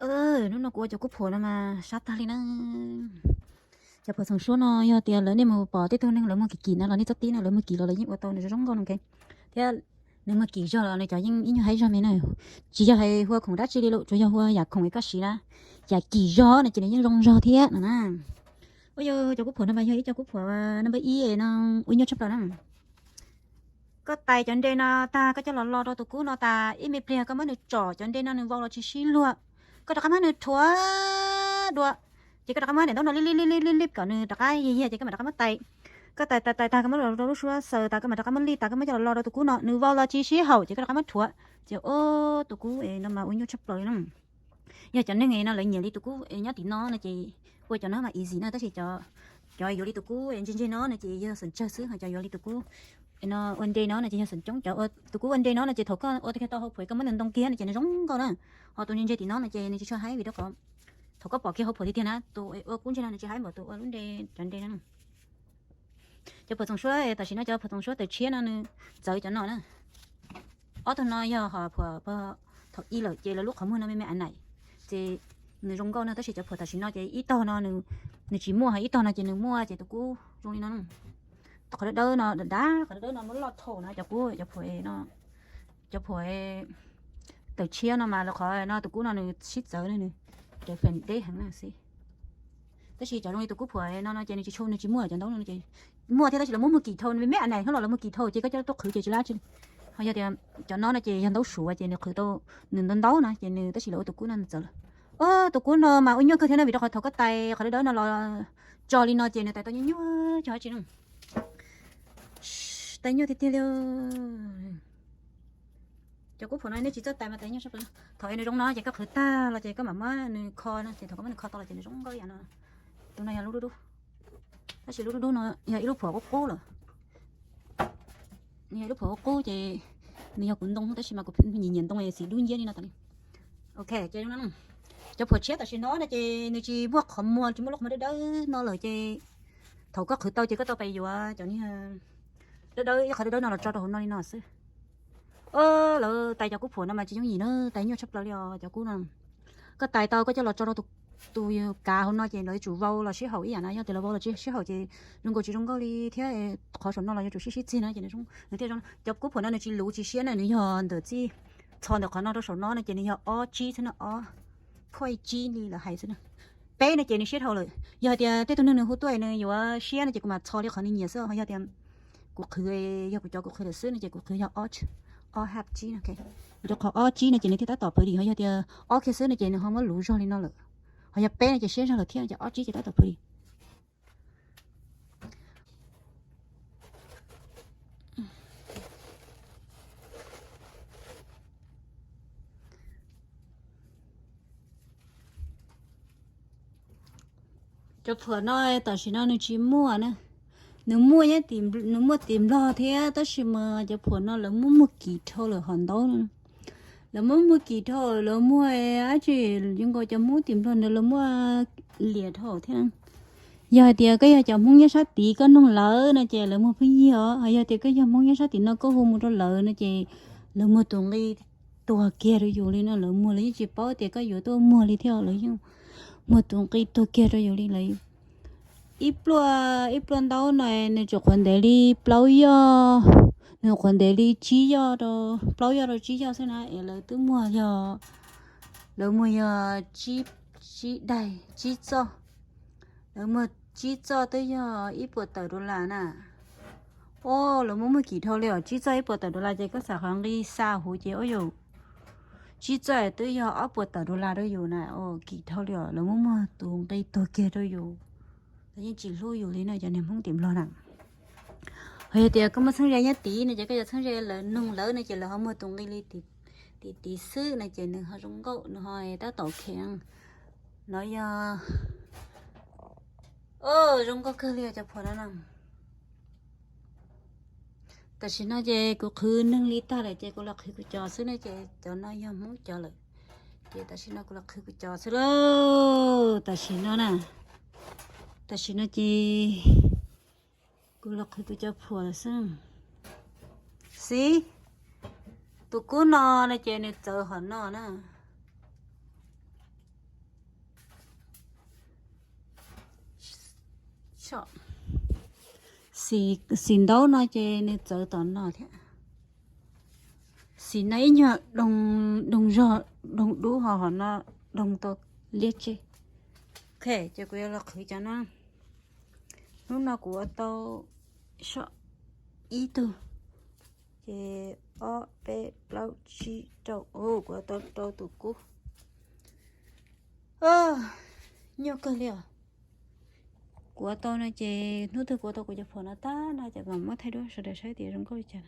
Hnub no kuv ua cov kub phuam no mas sab tag li na. Cov phuam txoom suab no yog tias lawv nej mus pom tej tug neeg lawv muag kim kim no los nej txhob tib no, lawv muag kim los lawv yeej ua tau nws zoo nkauj no thiab. Nws muag kim zog los nws cov yeej ib nyuag haib zog me na. Tsis yog hais hua khoom dab tsi li lawm, tsuas yog hua yam khoom es koj siv na, yam kim zog no ces nws yeej zoo zog thiab no na. Ua yog cov kub phuam no mas yog ib co kub phuam no npawb ib no, ua nyuaj tshaj plaws na. Koj tais cov nre no tag koj coj los lo rau tus kub no tas ib me pliag koj muab nws tsom cov nre no nws vau los tsis sib luag. Koj rov qab muab nws rhuav dua, ces koj rov qab muab daim ntaub no lij lij lij lij kom nws rov qab yig yig ces koj mam rov qab muab tais. Koj tais tais tais tag koj muab rau lub suab xaws tas koj mam rov qab muab lij tas koj muab coj los lo rau tus kub no nws vau los tsis sib haum ces koj rov qab muab rhuav. Ces ua tus kub no mas ua nyuaj tshaj plaws li na. Yog cov neeg no lawv nyiam li tus kub nyob tim no no ces ua cov no mas easy na, tab sis cov yuav li tus kub ntse ntse no no ces yog xeem tsawg xwb, ho cov yuav li tus kub no ua nre no no ces yog xeem coob. Cov tus kub ua nre no no ces thaum koj ua kiag tau hauv phuam koj muab nws ntoo kiag no ces nws zoo nkauj na. Ho tus ntse ntse tim no no ces nws tsis tshua haib vim rau qhov thaum koj pom kiag hauv phuam tiag tiag na, tus ua kub ntse no nws tsis haib npaum tus ua lub nre cov nre no. Cov phuam txoom suab tam sim no cov phuam txoom suab tawm tshiab no nws txawv cov no na. Ob tug no yog ho phuam thaum ub lawm ces lawv lub qhov muag no me me a naim, ces nws zoo nkauj na, tab sis cov phuam tam sim no ces ib tog no nws tsis muaj, ho ib tog no ces nws muaj ces tus kub zoo li no. Qhov dawb dawb no dav dav, qhov dawb dawb no muab loj thaum na cov kub, cov phuam no, cov phuam tawm tshiab no mas lawv qhov no tus kub no nws sib txawv na, nws rav fem deb heev na xwb. Tab sis cov zoo li tus kub phuam no no ces nws tsis tshua, nws tsis muaj cov ntaub no ces muaj thiab tab sis lawv muab muag kim dhau, nws me me a naim hnub los lawv muag kim dhau ces koj coj tuaj qhwv ces tsis lab tsi li. Ho yog tias cov no no ces yog ntaub suav ces nws qhwv tau, nws ntaub ntaub no ces nws tab sis lawv ua tus kub no nws txawv lawm. Tus kub no mas ua nyuaj kawg thiab no vim rau qhov thaum koj tais qhov dawb dawb no los tso li no ces nws tais tau nyuaj nyuaj cog dab tsi no. Tais nyuaj tiag tiag li. Cov kub phuam no nej tsis txawj tais mas tais nyuaj tshaj plaws. Thaum nws zoo no ces koj qhwv tag los ces koj mam muab nws kho no ces thaum koj muab nws kho tau los ces nws zoo nkauj ib yam no. Tus no yog lub dub dub, tab sis lub dub dub no yog ib lub phuam qub qub lawm. Nws yog ib lub phuam qub qub ces nws yog kuv ntoo tab sis mas kuv nyiam nyiam ntoo xim dub nciab li no tas li. Ok, ces cov phuam tshiab tam sim no no ces nws tsis muaj qhov muag, tsis muaj lub qhov muag dawb dawb no lawm ces thaum koj qhwv tau ces koj tau pais yuav cov niag dawb dawb, ib qhov dawb dawb no los tso rau hauv no li no xwb. Lawv tais cov kub phuam no mas tsis yooj yim na, tais nyuaj tshaj plaws li os cov kub no. Koj tais tau koj coj los tso rau tus kav hauv no ces lawv yuav tsum vau los sib haum ib yam na, yog tias lawv vau los tsis sib haum ces zoo nkaus tsis zoo nkauj li thiab. Qhov saum no los yuav tsum sib sib txig no ces nws thiaj zoo. Cov kub phuam no nws tsis luv tsis siab na, nws yog ntawm txij txho ntawm qhov no rau saum no no ces nws yog ob tsib xwb na, ob phuaj tsib li lawv hais xwb na. Peb no ces nws siab dhau lawm. Yog hais tias tej tug neeg nws hu tuaj nws yuav siab no ces kuv mam txho li qhov nws nyiam xwb, ho yog tias kuv qhwv, yog kuv cov kuv qhwv lawm xwb no ces kuv qhwv yog ob hab tsib no. Vim rau qhov ob tsib no ces nws thiaj tab tom pawv li, ho yog tias ob kiag xwb no ces nws ho muab luv zog li no lawm. Ho yog peb no ces siab zog lawm thiab no ces ob tsib ces tab tom pawv li. Cov phuam no tam sim no nws tsis muaj na, nws muaj, nws muaj tim Nplog thiab tab sis mas cov phuam no lawv muab muag kim dhau lawm hom ntaub no. Lawv muab muag kim dhau, lawv muag dab tsi zoo nkaus cov Hmoob tim Nplog ntawd lawv muag liam dhau thiab. Yog hais tias koj yog cov Hmoob nyob sab tid koj nug lawv no ces lawv muag pheej yig os, ho yog tias koj yog Hmoob nyob sab tim no koj hu mus rau lawv no ces lawv muag tus nqi tuag kiag rau yus li no, lawv muag lawv yeej tsis paub tias koj yuav tuaj muag li thiab, lawv yeej muag tus nqi tuag kiag rau yus li lawm. Ib pluaj, ib pluaj ntaub no nws tsuas qhuav ntev li plaub yoj, nws qhuav ntev li tsib yoj rau, plaub yoj rau tsib yoj xwb na es lawv twb muag yog, lawv muag yog tsib, tsib daig, tsib txoj, lawv muag tsib txoj twb yog ib puas tawm dollar na. Os, lawv muab muag kim dhau li os, tsib txoj ib puas tawm dollar ces koj xam qhov nqi xa huv ces ua yus, tsib txoj twb yog ob puas tawm dollar rau yus na, kim dhau li os, lawv muab muag tus nqi tuag kiag rau yus. Lawv yeej tsis hlub yus li no cov niag Hmoob tim Nplog na. Ho yog tias koj muaj txheeb ze nyob tid no ces koj yuav txheeb ze lawv nug lawv no ces lawv ho muag tus nqi li tim tid xwb no ces nws ho zoo nkauj, nws ho tab tom kheev. No yog, zoo nkauj kawg li cov phuam no na. Tam sim no ces kuv qhwv neeg li tag lawm ces kuv los qhwv kuv cov xwb ne, ces cov no yog Hmoob cov lawm. Ces tam sim no kuv los qhwv kuv cov xwb lauj. Tam sim no na, tam sim no ces kuv los qhwv kuv cov phuam lawm xwb. Xib, tus kub no no ces nws txawv hom no na. Xim ntaub no ces nws txawv tom no thiab. Xim no ib nyuag doog zog, doog dub ho, ho no doog tau liab tseg. Ok, ces kuv yuav los qhwv cov no. Hnub no kuv ua tau so ib tug, ces ob peb plaub tsib rau, kuv ua tau rau tus kub. Nyuaj kawg li os. Kuv ua tau no ces hnub twg kuv ua tau kuv cov phuam no tag no ces mam muab thaij duab sawv daws saib tias zoo nkauj li cas.